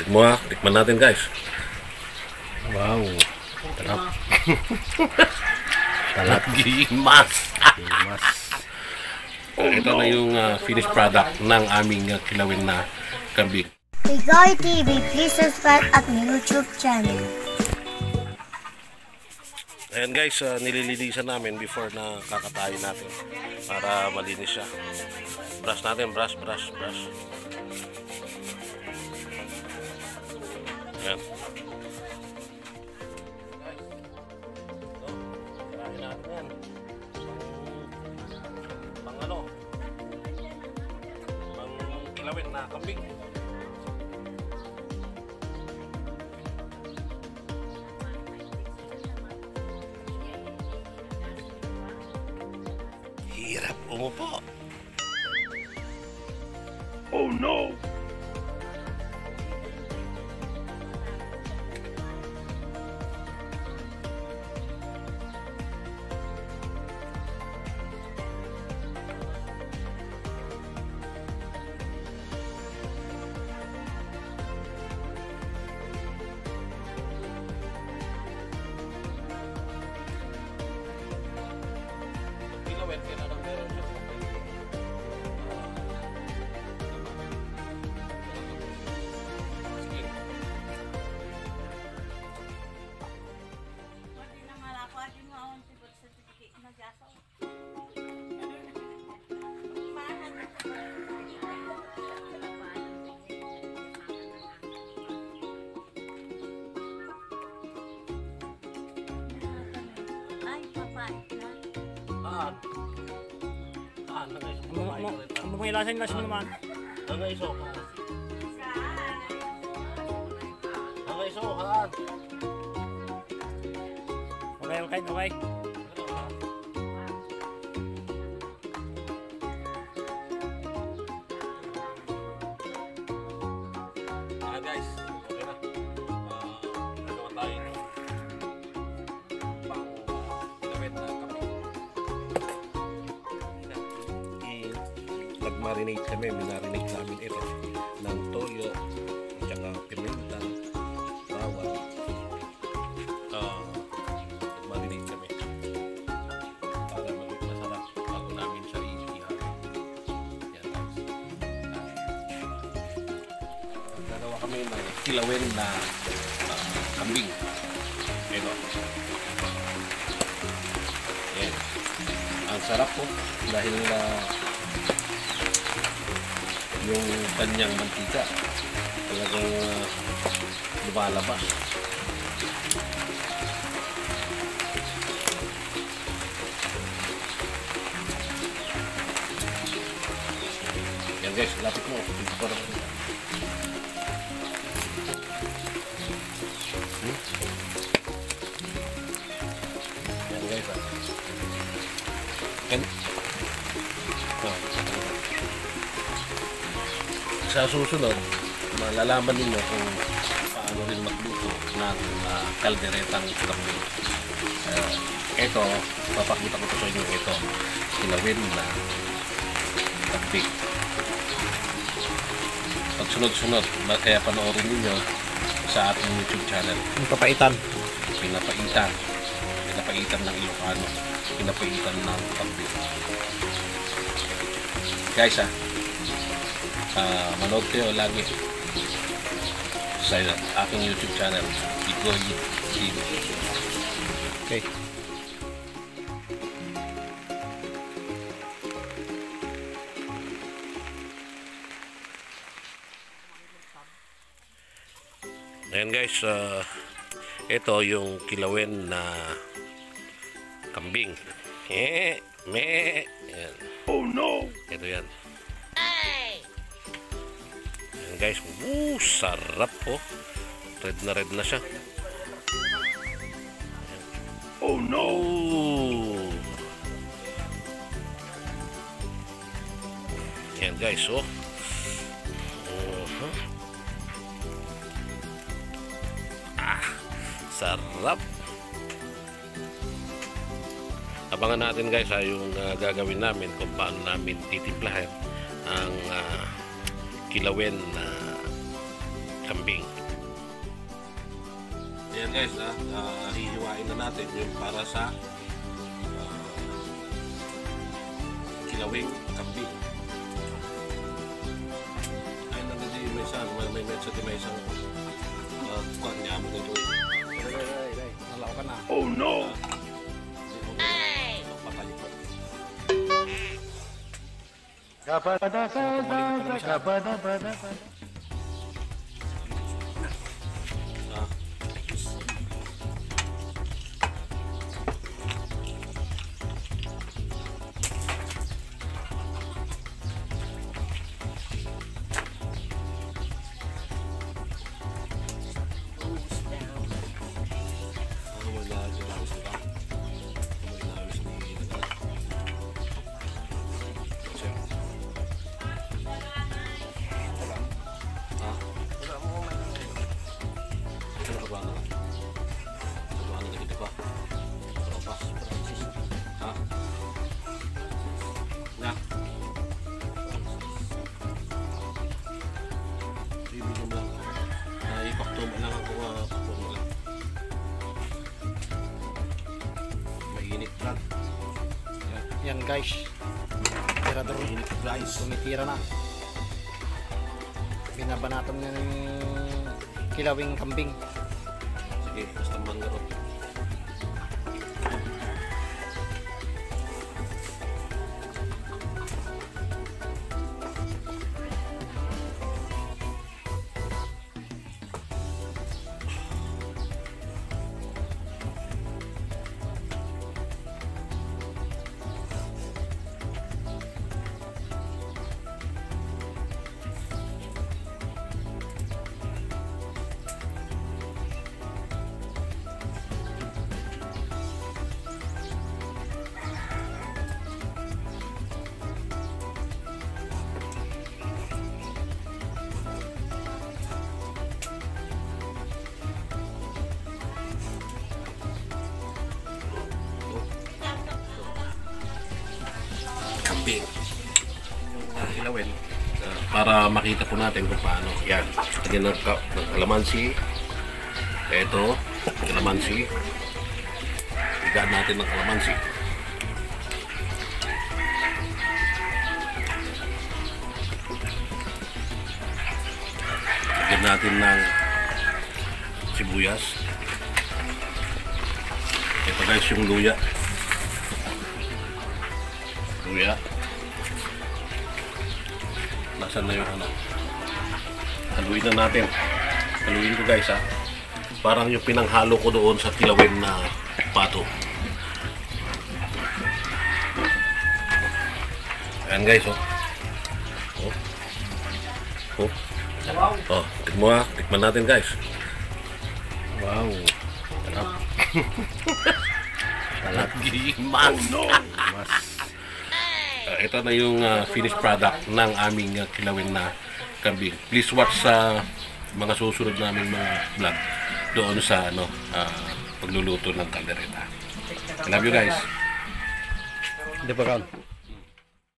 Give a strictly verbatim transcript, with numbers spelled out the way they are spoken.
Mga, tikman natin, guys. Wow. Sarap. Sarap. Gimas. Gimas. Ito na yung, ah, finished product ng aming, ah, kilawin na kambing. Bigoy T V, please subscribe at my YouTube channel. Ayan guys, ah, nililinisan namin before na kakatayin natin para malinis siya. Brush natin, brush, brush, brush. Ayan. Guys, ito, tirahin natin yan. Pang, pang ano? Pang kilawin na kambing. Hirap umupo. Oh no! Ay, papait na. Saan? Saan? Nangaiso. Ano, ano, ano may lasa yung lasa naman? Nangaiso. Nangaiso, saan? Okay, okay, okay. Ayan guys, okay na. Ah, nagawa tayo ng pang-, ah, pinawit na kape. Eh, nag-marinate kami, minarinate namin ito ng toyo, at saka piminta, bawang. Ah, nag-marinate kami para maging masarap bago namin siya i-, ihalo. Yan, guys. Ah, gagawa kami ng kilawin na, ah, kambing. Ito. Yan. Ang sarap po dahil, ah, yung kanyang mantika talagang, ah, lumalabas. Yan guys, lapit mo. Para, hmm? Yan guys, ah. Kan-, ah. Sa susunod, malalaman ninyo kung paano rin magluto ng, ah, kalderetang kambing. Ah, ito, papakita ko to sa inyo. Ito, kilawin na kambing. Pagsunod-sunod, ma-, kaya panoorin ninyo sa ating YouTube channel. Yung papaitan. Pinapaitan. Pinapaitan ng Ilocano. Pinapaitan ng kambing. Guys, ah, ah, manood kayo lagi sa aking YouTube channel, Bigoy T V. Okay. Ayan guys, ah, ito yung kilawin na kambing. Eh, me. Ayan. Oh no! Ito yan. Ayan guys, woo, sarap oh. Red na red na siya. Oh no! Oh. Ayan guys, oh. Uh-huh. Ah, sarap. Abangan natin guys, ah, yung, ah, gagawin namin kung paano namin titimplahan ang, ah, kilawin na Kambing. Ayan guys, ah, ah, hihiwain na natin yung para sa, ah, kilawing kambing. Ay, nandito yung may isa, may, may, may isa, may isa. Ah, kuwan niya mo dito. Nalaw ka na. Oh no! Ah, hindi mo, hindi mo mapalipad. Kabadabada, kabadabada. Ah. Ano mo na sila gusto ka? Ano mo na gusto ni Sir? Ha? Ano ka ba? Ano ka ba? Ano ka dito pa? Tropa. Ha? Na? Bibigyan mo lang. Ay, paktuman lang ako, ah, paktuman lang. Mainit, Brad. Yan, guys. Tirador. Mainit, guys. Tumitira na. Binabanatan na ng kilawing kambing. Sige, basta mangga to. Kambing. Ah, kilawin. Ah, para makita po natin kung paano. Yan. Lagyan ng ka-, ng kalamansi. Ito, kalamansi. Higaan natin ng kalamansi. Lagyan natin ng sibuyas. Ito guys, yung luya. Luya. Nasaan na yung ano? Haluin na natin. Haluin ko guys ha. Parang yung pinanghalo ko doon sa kilawin na pato. Ayan guys, oh. Oh. Oh. Oh, tikmo ha. Tikman natin guys. Wow. Sarap. Sarap. Gimas. Oh, no. Mas. Ah, ito na yung, ah, finished product ng aming, ah, kilawin na kambing. Please watch sa mga susunod naming mga vlog doon sa, ano, ah, pagluluto ng kaldereta. I love you guys. Hindi pa kan.